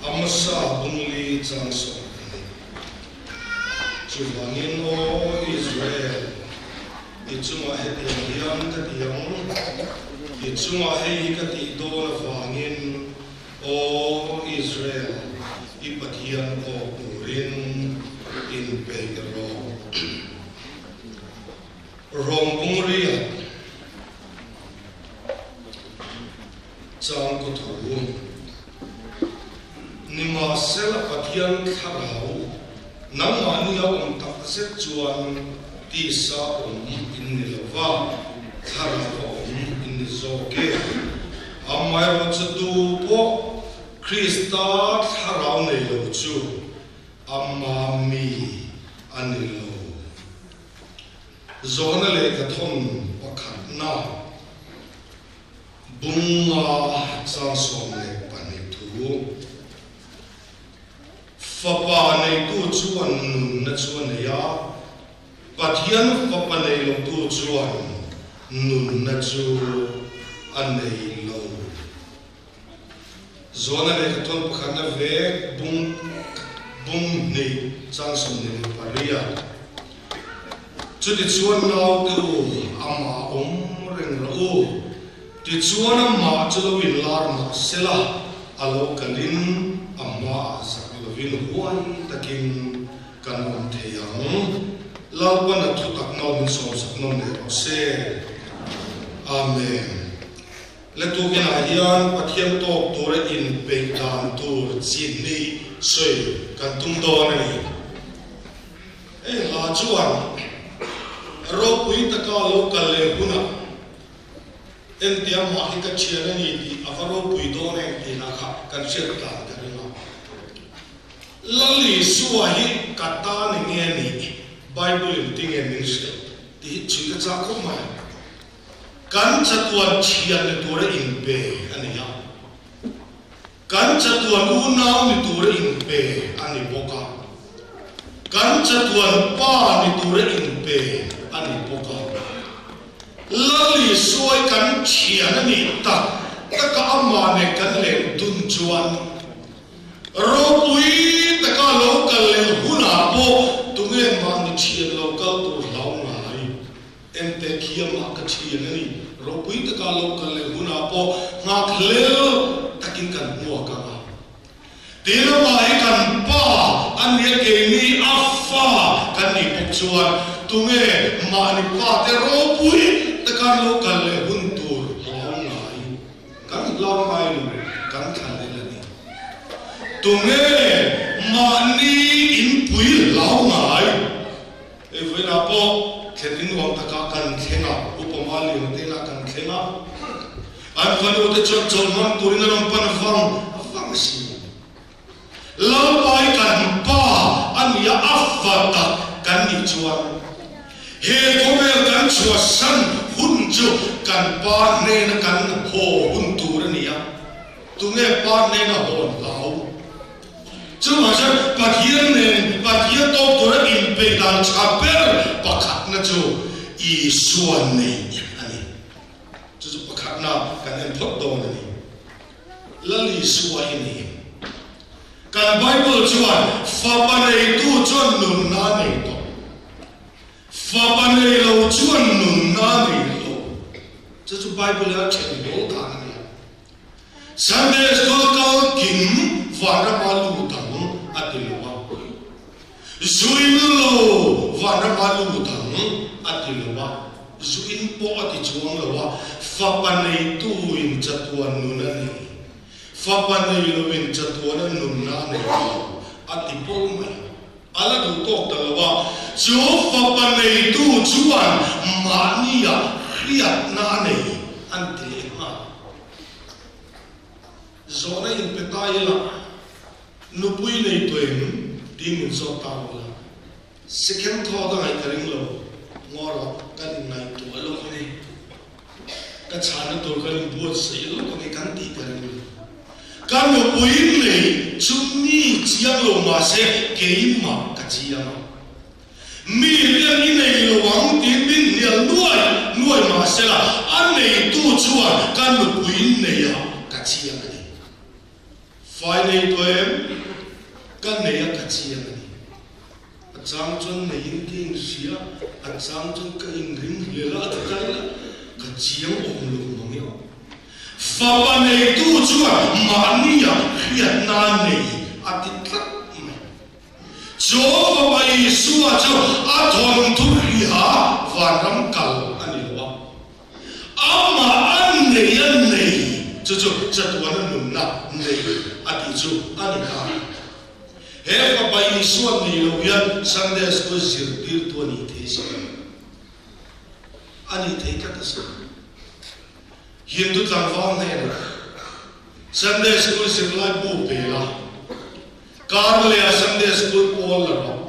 Amasa bungli chang 20. Chuvangin aw Israel, i chungah hetiang hian ka ti ang, i chungah hei hi ka tih dawn avangin aw Israel, i Pathian awk turin inpeih rawh. Rom bung riat chang kaw tho. Nimahsela Pathian thlarau nangmahni a awm tak zet chuan tisa awm in ni lo va, thlarau a awm in ni zawk e. Amaherawhchu tu pawh Krista thlarau nei lo chu ama mi a ni lo. Zawhna lehkhathawn pakhatna bunga chang 12 thu, Fapa neitu chuan nunna chu a nei a, Pathian fapa nei lotu chuan nunna chu a nei lo. Zawhna lehkhathawn pakhatna vek bung bung hnih chang 28. Chutichuan naute u, amah awm reng rawh u. Tichuan amah chu lo inlar mah sela, a lo kalin a hmaah zak lovin huai takin kan awm thei ang. Lalpan a thutak no min sawmsak nawn leh rawh se. Amen. Le tukinah hian Pathian tawk tura inpeih dan tur chin hi sawi kan tum dawn a ni. Hei hla chuan ropui taka lo kal leh hunah entia mah hi ka thian a ni tih a va ropui dawn em tih lah kha kan hriat dan ka ring a. Lal Isua hi ka ta ni nge nih Bible in tinge min hrilh tih hi chhui ka chak khawp mai. Kan chatuan thian ni tura inpe a ni a, kan chatuan unau ni tura inpe a ni bawk a, kan chatuan pa ni tura inpe a ni bawk a. Lal Isuai kan thian a nih tak taka amah nen kan leng dun chuan ropui taka lo kal leh hunah pawh tunge mahni thian lo kal tur hlau ngai? Ente khiamah ka thian a ni. Ropui taka lo kal leh hunah pawh nghakhlel takin kan hmuak ang a. Tirama hi kan pa a nia keini a fa kan nih bawk chuan tunge mahni pa te ropui taka lo kal leh hun tur hlau ngai kan hlau ngai lo kan thla lel a ni. Tunge mahni inpui hlau ngai. Hei vawiinah pawh thlen in nuam takah kan thleng a, Upa Malian te inah kan thleng a, an fanu te chuan chawlh hmang turin a rawn pan vang vang si. Lalpai kan pa a nia a fa tak kan nih chuan he khawvel kan chhuahsan hun chu kan pa hnena kan haw hun tur a ni a, tunge pa hnena hawn hlau? Chuvang chuan Pathian nen Pathian tawk tura inpeih dan tha ber pakhatna chu Isua nei a ni. Chu chu pakhatna kan en phawt dawn a ni. Lal Isua i ni. Kan Bible chuan fapa neitu chuan nunna a nei tawh. Fapa nei lo chuan nunna a nei lo. Chu chu Bible-a a then bawl dan a ni a. Sunday School kal kim vanrama lut ang a ti lo a, zuin lo vanrama lut ang a ti lo a, zuin pawh a ti chuang lo a, fapa neituin chatuan nun a nei, fapa nei loin chatuana nunna a nei lo a ti pawh mai a. A la duh tawk ta lo a, chu fapa neitu chuan mahnia hriatna a nei an ti leh nghal. Zawhna inpe ta ila, nupui nei tawh em tih min zawt ta lo la, second thought a ngaih ka ring lo, ngawrah kan inngaihtuah lawk a ni. Ka chhana tur kan inbuatsaih lawk ang e kan tih ka ring lo. Ka nupui nei chu mi chiang lo mahse keimah ka chiang a. Mi rian i nei lo ang tiin min hnial nuai nuai mahsela a neitu chuan ka nupui neia ka chiang a ni. Fai nei tawh em? Ka nei a ka chiang a ni. A chang chuan neiin ka inhria, a chang chuan ka inring hlel a, a ti ta ila, ka chiang awm lo mang e aw. Fapa neitu chuan mahnia hriatna nei a ti tlat mai. Chu Fapa Isua chu a thawnthu hriha vanram kal a ni lo a, amah a nei a nei chu chu chatuana nunna nei a tih chu a ni ta. He Fapa Isua nei lo hian Sunday School zirtirtu a nih thei si lo. A nih thei tlat a si. Hindu tlangval hnenah Sunday School zirlai bu pe la, Kar leh Sunday School pawl la rawh.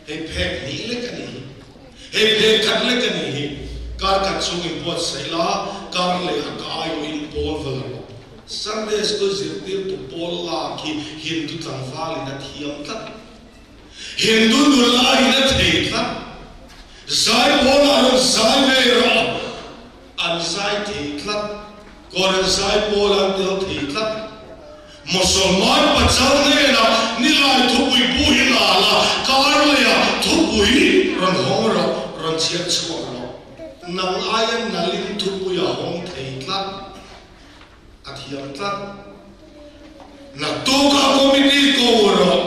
Hei phek hnih lek a nih hi. Hei phek khat lek a nih hi. Kar khat chhung in buatsaih la, kar leh a ka aiawh in pawl va la rawh. Sunday School zirtirtu pawl lak hi Hindu tlangval in a thiam tlat. Hindu nula in a thei tlat. Zai pawl ah rawn zai ve rawh. An zai thei tlat. Kawr an zai pawl an tel thei tlat. Mosolman pachal hnenah nilai thupui pu hi la la, kar leiah thupui rawn hawng rawh, rawn chhiar chhuak rawh. Nang aia nalin thupui a hawng thei tlat, a thiam tlat. Naktukah committee ko rawh,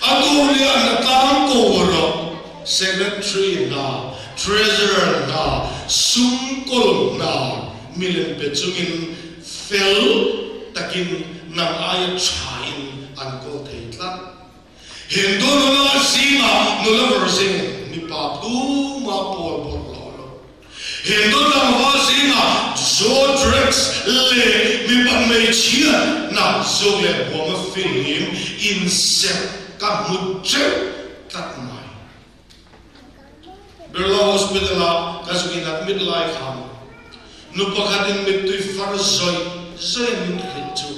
a tur leh a hnatlang ko rawh, secretary hna, treasurer hna, sum kawl hna milem pe chungin fel takin nang aia thain an kawl thei tlat. Hindu nula zingah nula virgin mipa tuma pawl bawrh lo lo. Hindu tlangval zingah Zodrex leh mipa hmeichhia na zawk leh buama fihlim inserh ka hmu teuh tlat mai. Birla Hospital ah ka zuk in admit lai khan nu pakhat in mittui far zawih zawih min hrilh chu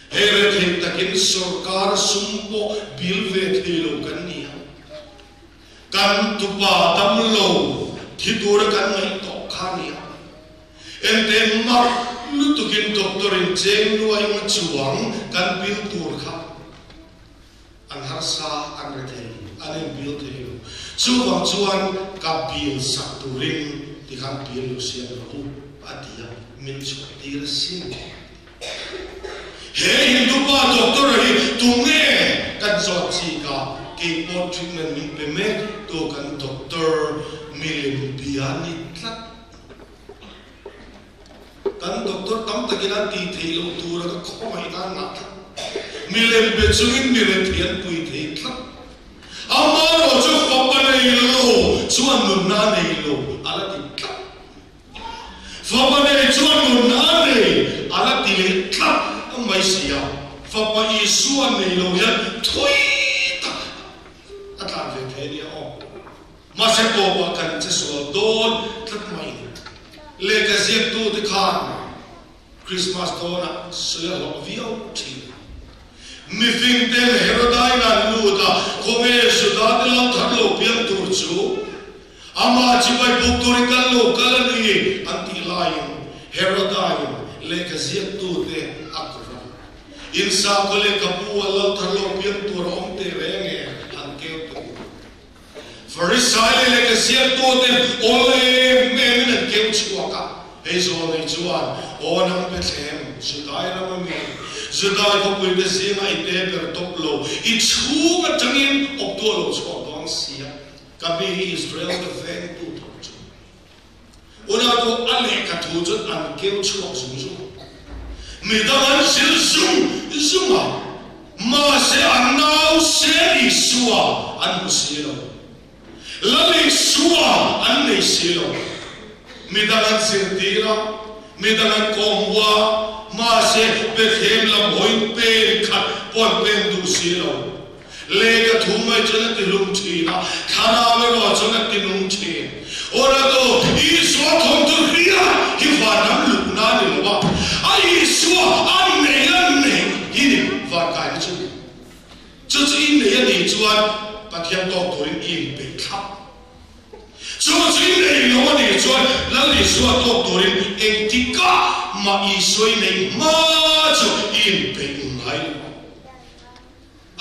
hei rethei takin sorkar sum pawh bil ve thei lo kan ni a, kan tupa damlo thi tura kan ngaih tawh kha ni a, ente mak lutukin doctor in cheng nuai nga chuang kan bil tur kha. An harsa, an rethei, an inbil thei lo. Chuvang chuan ka bil sak turin tikhan bil lo siam rawh u, a ti a, min chhuah tir asin. He Hindu pa doctor hi tunge kan zawt chik a, kei pawh treatment min pe mek tu kan doctor milim bia ni tlat. Kan doctor tam takin an tih theih loh tura ka khawngaih nan ngah tlat. Milem be chungin milem thei an pui thei tlat. Amaherawh chu fapa nei lo chuan nunna a nei lo a la ti tlat. Fapa nei chuan nunna a nei a la ti leh tlat mai si a. Fapa Isua nei lo hian thui tak a tlan ve thei a nia aw. Mahse tawpah kan che sual dawn tlat mai ni. Lehkha ziaktute khan Krismas dawnah sawi a hlawh viau thin. Mifing ten Herodain an lut a, khawnge Judate lal thar lo piang tur chu amah chibai buk turin kan lo kal a ni an tih laiin Herodain lehkha ziaktute a kawh a. In sakhaw lehkhabu a lal thar lo piang tur a awm teh reng e an keu ta u. Farisai leh lehkha ziaktuten awl em emin an keu chhuak a, hei zawl nei chuan, Aw nang Bethlehem, Judai ram a mi, Judai khawpuite zinga i te ber tawp lo, i chhung atangin awptu a lo chhuak dawn si a, ka mi hi Israel te vengtu tho chu. Unau a lehkha thu chuan an keu chhuak zung zung a, midang an zil zung zung a, mahse an nau se Isua an hmu si lo, Lal Isua an nei si lo. Midang an zirtir a, midang an kawm a, mahse Bethlehem lam hawiin pen khat pawh an pen duh si lo. Lehkha thu mai chuan a ti hlum thin a, thlarau erawh chuan a ti nung thin. Orado, Isua thawmtu hria hi vanram lutna a ni lo a, a Isua a nei a nei hi ni vankaina chu ni. Chu chu i nei a nih chuan Pathian tawk turin i inpeih thlap. Chu chu i nei lo a nih chuan Lal Isua. Isua tawk turin engtikah mah Isua i neih hma chu i inpeih ngai lo ang.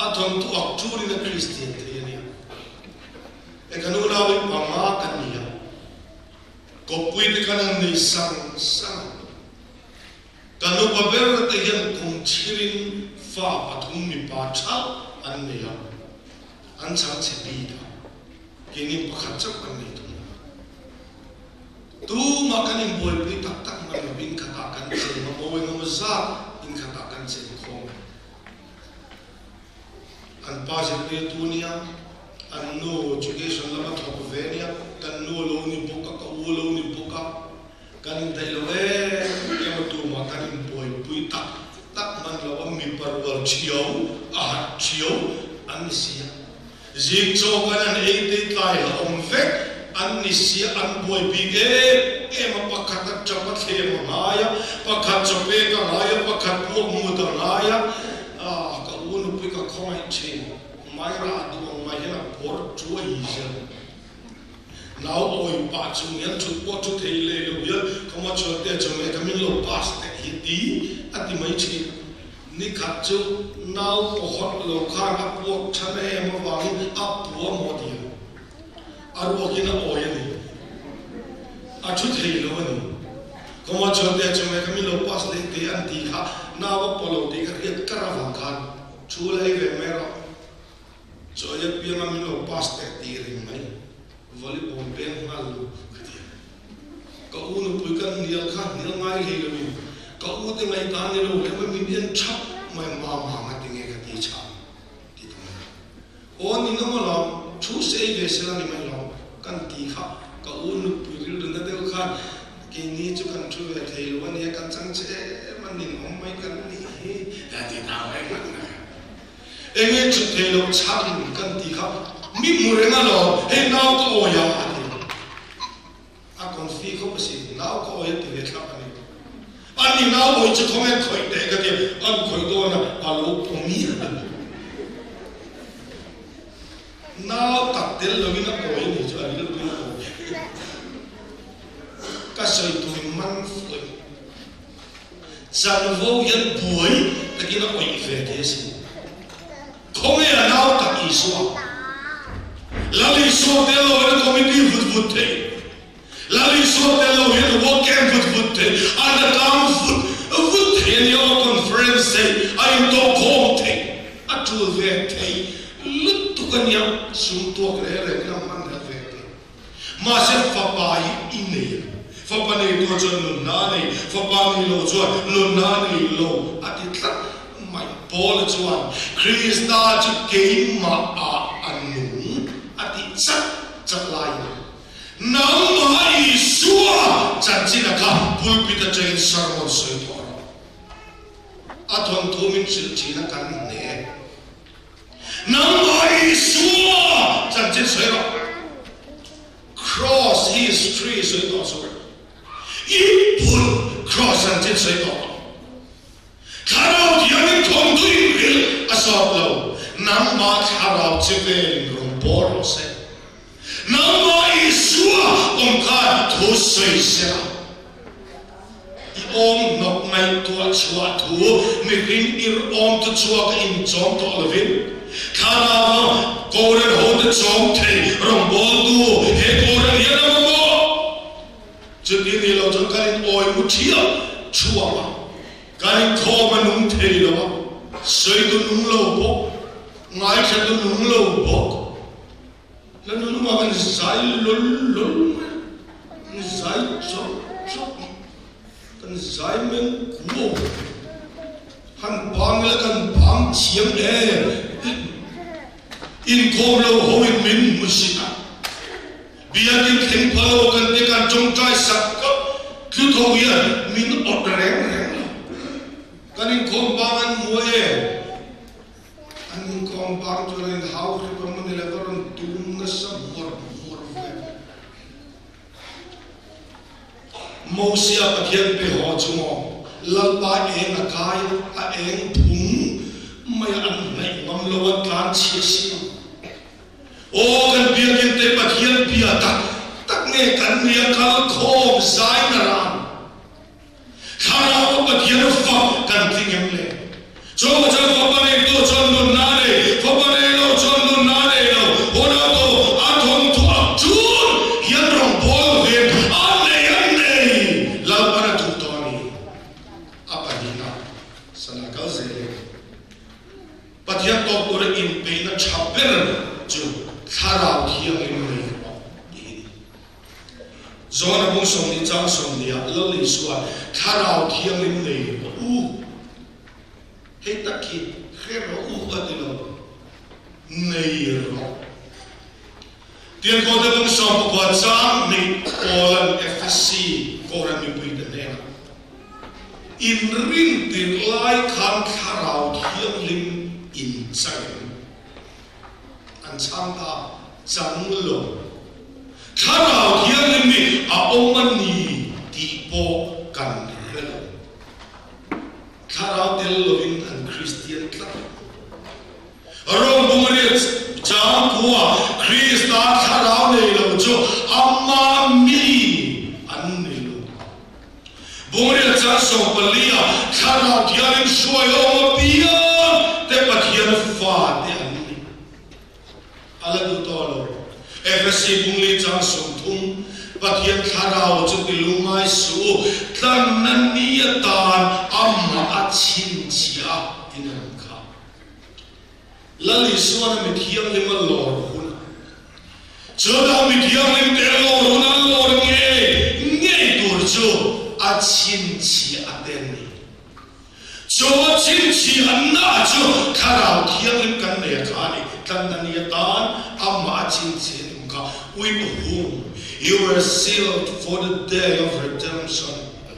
A thawnthu ak turin a Kristian thei a nia. E kan unauin panga kan ni a, kawppui te khan an nei sang sang a. Kan upa ber te hian kum thirin fa pathum mipa thalh an nei a, an chang chhe bik a, keini pakhat chauh kan nei thung a. Tumah kan inbuaipui tak tak mai lo, inkhatah kan cheng a, mawi engemaw zat inkhatah kan cheng khawm a. An pa zirtirtu nia, an nu education lama thawk ve nia, kan nu a lo ni bawk a, ka u a lo ni bawk a, Kan indaih lo em em a tumah kan inbuaipui tak tak hman lo a, mipa rual thiau a harh thiau an ni si a. Zing chaw kan an ei te tlai la awm vek an ni si a, an buai bik em em a, pakhat a tap a thlem a ngai a, pakhat chaw pek a ngai a, pakhat puak mut a ngai a, ah ka u nupui ka khawngaih thin, mai rah duh ang mai hian a pawr chuai zel. Nau awi pah chung hian thut pawh thu thei leh lo hian khawma chuan te chu nge ka min lo pass teh hi ti a ti mai thin. Ni khat chu nau pawhawt lo khan a puak tha em avangin a pua maw ti a, a ruakin a awi a ni. A thu thei lo a ni. Khawma chuan te chu nge ka min lo pass leh teh an ti kha nau a pawh lo tih ka hriat kar avang khan thu la ei ve mai rawh. Chawi apianga min lo pass teh tih reng mai, volleyball peng nghal lo ka ti a. Ka u nupui kan hnial kha hnial ngai hlei loin ka u te ngaihdan ni lo leh mai min en thap mai ma ma nga ti nge ka ti chhan ti ta mai a. Aw ni na maw lawm, thu sei ve sela ni mai lawm kan ti kha ka u nupui rilru na deuh khan keini chu kan thu ve thei lo ania kan chang che em a ninawm mai kan nih hi ti ta mai ngat ngat a. Enge chhut thei loh chhak in kan ti kha mi hmu reng a lawm, hei nau ka awi a a ti. A confi khawp a si, nau ka awi a ti ve thlap a ni. A ni nau awi chu khawnge khawih teh ka ti, an khawih dawn a, a lo pawmi a ni. Nau tak tel lo in a awi a ni chu a rilru in a awi. Ka sawi tur in man fuh a ni. Chanvo hian buai takin a awih ve thei a sin. Khawnge a nau tak Isua? Lal Isua tel lo hian a committee vut vut thei. Lal Isua tel lo hian a work camp vut vut thei, a hnatlang vut vut thei a nia, a conference thei, a intawhkhawm thei, a tul ve thei lutuk a nia, sum tuak reng rengin a hman hel ve thei. Mahse fapa hi i nei a, fapa nei tur chuan nunna a nei, fapa nei lo chuan nunna a nei lo a ti tlat mai. Paula chuan Krista chu keimah ah a nung a tih chat chat laiin nangmah Isua chanchin a kha pulpit atangin sermon sawi tawh rawh. A thawnthu min hrilh thin a kan hne. Nangmah Isua chanchin sawi rawh. Cross history sawi tawh suh. I put cross chanchin sawi tawh rawh. Thlarau thiangin thawmtu in hril a sawt lo. Nangmah thlarau che velin rawn bawr rawh se. Nangmah Isua awm khan thu sawi se la. I awm hnawk ngaihtuah chhuah thu mihring ir awm tu chhuak a inchawm tawh lovin, thlarau Koran hote chawm thei rawngbawltu he Koran hian a mamawh. Chuti ni lo chuan kan in awi mu thiam thuam a, kan inkhawm a nung thei lo a, sawi tu nung lo bawk, ngaithla tu nung lo bawk. La nunung ah kan zai lul lul mai a, kan zai chawp chawp mai, kan zai meng kuau han bang ila kan bang thiam em inkhawm lo ho in min hmu si a, biakin thleng pha lo kan te kan tawngtai sak kawp tlu tho hian min awt reng reng lo, kan inkhawm bang an hmu em. An inkhawm bang chuan an inhau hrep a mawni le va rawn tum nasa hmuar hmuar ve. Mosia Pathian pe haw chu maw Lalpa eng a kai a eng phung mai a an hnaih ngam lo an tlan chhia si. Aw kan biakinn te Pathian bia tak tak nge. nge kan nih a kal khawm zai na ran? Thlarau a Pathian fak kan tling em le? Chungah chuan fapa neitu chuan nunna a nei, fapa nei lo chuan nunna a nei lo. Hunah tu a thawmthu ak chun hian rawngbâwl ve a nei a nei. Lalpan a duh tawh a ni. A pahnihna sana kal zel in Pathian tawk tura inpeihna tha ber chu Thlarau Thianghlim nei rawh tih hi ni. John-a bung 20 chang 20 ah Lal Isua Thlarau Thianghlim nei rawh u. Hei tak hi hre rawh u a ti lo, nei rawh. Tirhkohte bung 19 chang 2 Paul-a'n Efesi Kohhran mipuite hnenah, Inrin tirh lai khan Thlarau Thianghlim in chang em? An chhang ta chang lo. Thlarau Thianghlim hi a awm a ni tih pawh kan hre lo. Thlarau tel lovin an Kristian tlat lo. Rom bungriat chang khua Krista thlarau nei lo chu ama mi an ni lo. Bungriat chang 14 ah Thlarau Thianghlim hruai awm apiang te Pathian fate an ni. A la duh tawh lo. Efesi bungli chang 30, Pathian Thlarau chu ti lungngai suh u, tlanna ni atan amah a chhinchhiah a in a rawn kha. Lal Isuan a mi thianghlim a lawr hun a. Chutah mi thianghlim te a lawr hun a lawr ngei ngei tur chu a chhinchhiah a te ni. Chu a chhinchhiah na chu Thlarau Thianghlim kan nei a kha a ni. Tlanna ni atan amah a chhinchhiah tum kha with whom you were sealed for the day of redemption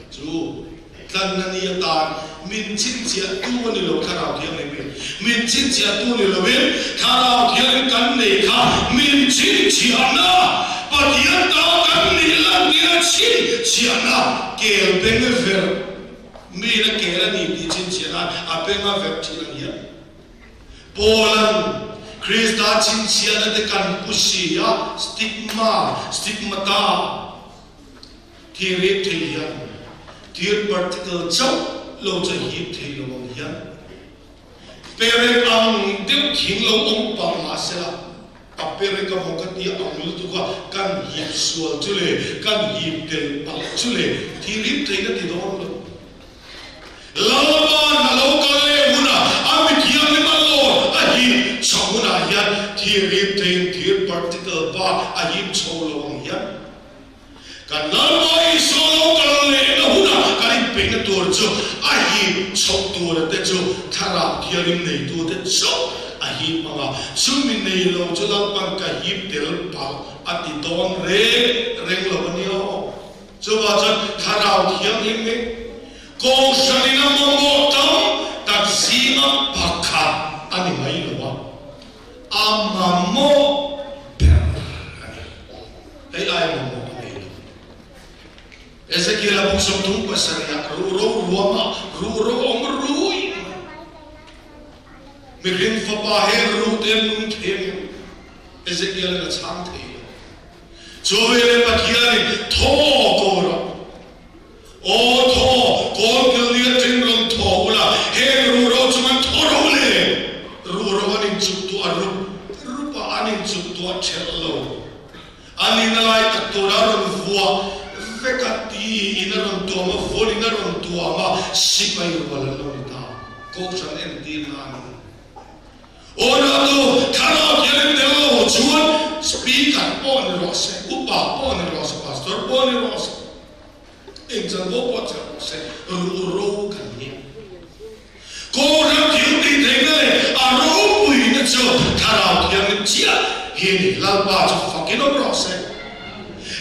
chu Tlanna ni atan min chhinchhiah tu a ni lo Thlarau Thianghlim hi. Min chhinchhiah tu ni lovin Thlarau Thianghlim kan nei kha min chhinchhiahna, Pathian ta kan nih lantira chhinchhiahna kel beng verh mi na kel a ni tih chhinchhiahna a benga verh thin ang hian Paul-a'n Krista chhinchhiahna te kan pu si a, stigma, stigmata, Thir hip thei hian thir particle chauh lo chu hip thei lo ang hian perek ang deuh thing lo awm pah mah sela a perek a maw ka tia ang lutuk a kan hip sual chu le kan hip tel palh chu le thir hip thei ka ti dawn lo. Lalpa'n a lo kal leh hunah a mi thianghlim a lawr a hip chho hunah hian thir hip theiin thir particle bak a hip chho lo ang hian Kan Lalpa Isua lo kal lehna hunah kan inpeihna tur chu a hip chhoh tura te chu Thlarau Thianghlim neitute chauh a hip ang a, chumi nei lo chu Lalpa'n ka hip tel palh a ti dawn reng reng lo a nia aw. Chuvah chuan Thlarau Thianghlim hi Kohhranin a mamawh tam tak zinga pakhat a ni mai lo a, a mamawh ber a ni. Hei aia mamawh a nei lo. Ezekiel-a buk 37 ah ruhro ruamah ruhro awm rui mai. Mihring fapa heng ruh te an nung thei ang em? Ezekiel-a'n a chhang thei lo. Chu veleh Pathianin thaw ko rawh. Aw thaw, kawlkil ni atang rawn thaw ula, heng ruhro chung an thaw ro le. Ruhro an inchuktuah rup rup a, an inchuktuah thelh lo. An in a lai tak tura rawn vuah vek a, ti in a rawn tuam a, vuan in a rawn tuam a, sipai rual an lo ni ta. Kohhran entirna a ni. Aw natu, thlarau hian in tel lo chuan Speaker pawh ni rawh se, upa pawh ni rawh se, Pastor pawh ni rawh se, eng chanvo pawh che rawh se, ruhro kan nia. Kohhran thil tih theihna leh a ropuina chu Thlarau Thianghlim chiah hi a ni. Lalpa chu fakin awm rawh se.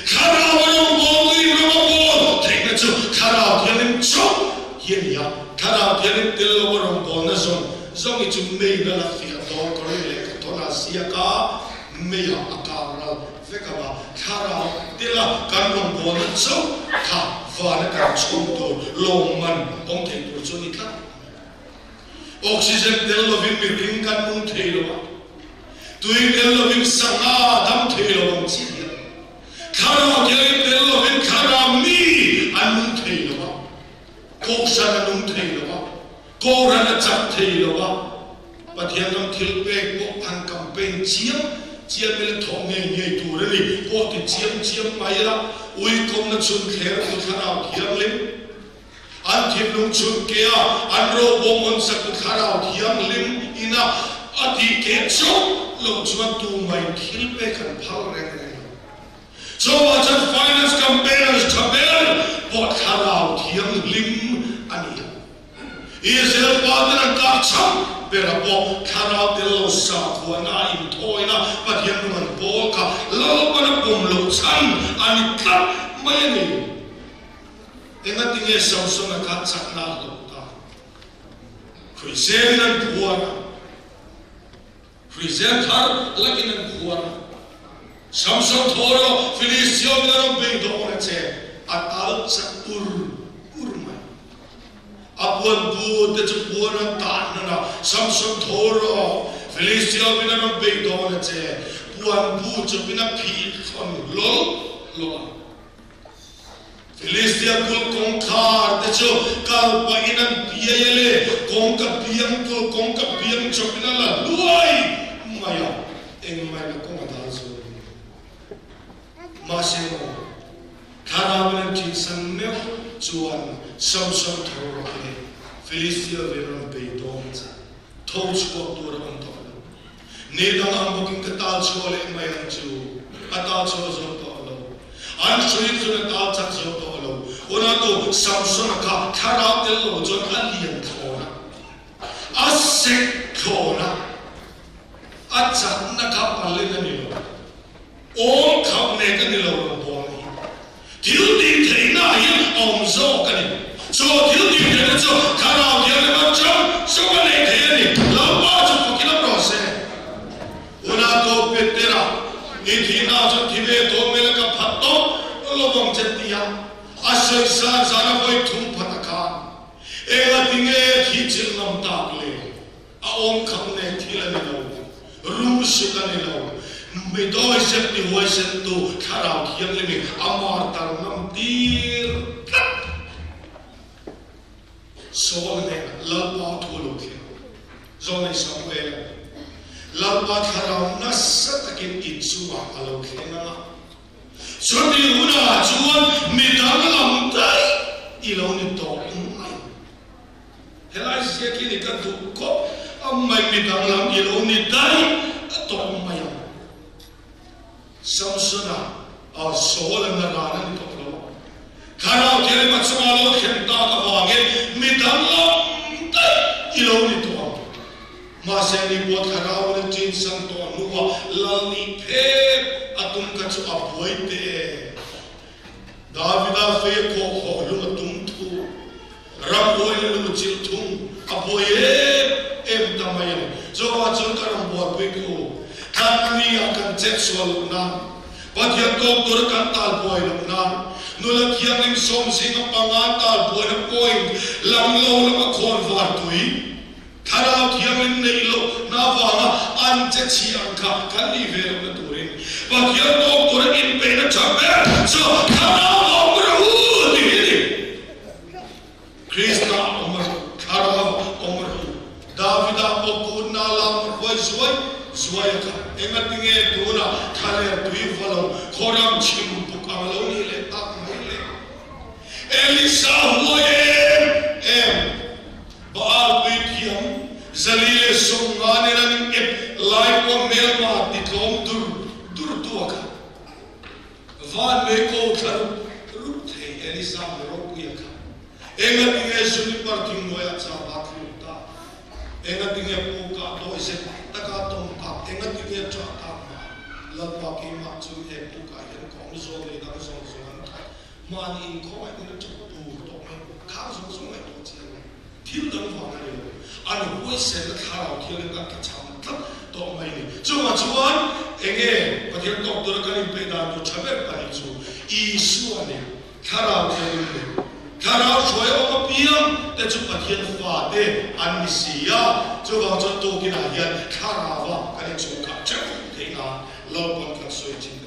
Thlarau a rawngbâwl tuin ram a bâwl theihna chu Thlarau Thianghlim chauh hi a ni a. Thlarau Thianghlim tel lo a rawngbâwlna zawng zawng hi chu meiin a la fiah dawn ka ring leh ka thawn a ziak a, meiah a kang ral vek ang a. Thlarau tela kan rawngbâwlna chauh kha vana kan chhawm tur lawmman awm thei tur chu a ni tlat. Oxygen tel lovin mihring kan nung thei lo a, tui tel lovin sangha dam thei lo ang chiah hian. Thlarau Thianghlim tel lovin thlarau mi an nung thei lo va, kohhran a nung thei lo va, kohhran a chak thei lo va, Pathian ram thil pek pawh han campaign chiam chiam ila thawh ngei ngei tur a ni pawh ti chiam chiam mai ila, uikawmna chhun thler tu Thlarau Thianghlim an thinlung chhun ke a, an robawm hawn sak tu Thlarau Thianghlim ina a tih keh chauh loh chuan tumah in thil pek an phal reng reng lo. Chuvah chuan finance campaigners tha ber pawh Thlarau Thianghlim a ni a. Israel pa ten an tlak chauh berah pawh thlarau tel lo sakhuana a inthawina Pathian hnung an pawl kha Lalpan a pawm loh chhan a ni tlat mai a ni. Engatinge Samsona kha chakna a hlauh ta? Hruizelin an phuar a, hruizel thar lakin an phuar a. Samson thaw rawh, Filistia min a rawn beidawng a che, a tal chak ur ur mai. A puan bu te chu puan an tah hnan a, Samson tho rawh, Filistia min a rawn bei dawn a che, puan bu chu min a phih thlawn hlawl hlawl a. Filistia kulh kawngkhar te chu kal pahin an piai a le, kawngka biang kulh kawngka biang chawpin a la hluai mai a, engmah in a kawng a dal zo lo. Mahse maw, thlarau in an ṭinsan meuh chuan Samson tho rawh le, Filistia ve rawn bei dawn che, tho chhuak tur a awm tawh lo. Ni dang ang bawkin ka tal chhuah leh mai ang chu, a tal chhuah zo tawh lo. An hrui chuan a tal chak zo tawh lo. Unau Samson-a kha thlarau tel lo chuan a lian thlawn a, a sek thlawn a, a chakna kha palin a ni lo. Awm khap nek a ni lo ang bawl hi. Thil tih theihna ah hian a awm zawk a ni. Chu thil tih theihna chu Thlarau Thianghlim atang zawk a nei thei a ni. Lalpa chu fakin a rawh se. Huna tawp Petera i thihna chuan thi ve tawh mel ka phat tawp lo ang che tia a sawi zan zan a vawi thum phat a khan engatinge thi chilh ngam tak le? A awm kham nek thil a ni lo, rum suk a ni lo. Mi dawizep ni huaisentu Thlarau Thianghlim in a martar ngam tir tlat. Saul hnenah Lalpa thu lo thleng Zawnei Samuel a ni. Lalpa Thlarau nasa takin i chungah a lo thleng ang a. Chuti hunah chuan mi danglam daih i lo ni tawh mai. Helai ziak hi ni ka duh khawp a mai mi danglam i lo ni daih a tawp mai ang. Samsona a Saul a na ran a ni tawh lo a. Thlarau Thianghlim a chunga lo thlen tak avangin mi danglam daih i lo ni tawh ang. Mahse ni pawh Thlarau in a chin san tawh hnuah lal nih phek a tum kha chu a buai teh. Davida fe khawh khawh hlum a tum thu, ram buai le lu chilh thung a buai em em ta mai a ni. Chuvang chuan ka ram bualpui ka u, thlan ni ah kan chet sual loh nan, Pathian tawk tura kan tal buai loh nan, nula thianghlim sawmzinga panga tal buaina point lam lo lama khawn var tui, Thlarau Thianghlim neih loh na avanga an che chhi ang kha kan nih ve lohna turin Pathian tawk tura inpeihna tha ber chu Thlarau awm rawh u tih hi a ni. Krista awm rawh u, Thlarau awm rawh u. Davida pawh kunna lam ruai zuai zuai a kha. Engatinge tunah thlaler tui va lo khawram chhim buk ang lo nih leh tak mai le? Elisa huai em em. Baal puithiam Zali leh Sawmnga nen an in ep lai pawh hmelma ti tlawm dur dur tu a kha. Van mei ko thla rup rup thei Elisa mi ropui a kha. Engatinge juniper thing hnuaiah cha va thluk ta? Engatinge pukah dawihzet taka tawm tak? Engatinge ṭah tak mah? Lalpa keimah chu he pukah hian ka awm zawn leh dang zawng zawng an that. Mahni inkhawngaih in a ṭap tur tawh mai, khang zawng zawng ngaihtuah chiang lo, thil dang vang a ni lo, an huaisen a thlarau thiangin an tla cham tlat tawh mai ni. Chuvang chuan enge Pathian tawk tura kan inpeih dan tur ṭha ber pahnih chu Isua leh Thlarau Thianghlim leh Thlarau hruai awm apiang te chu Pathian fate an ni si a, chuvang chuan tukinah hian Thlarauva kan inchhungkhah ṭeuh theih nan Lalpan kan sawi chin.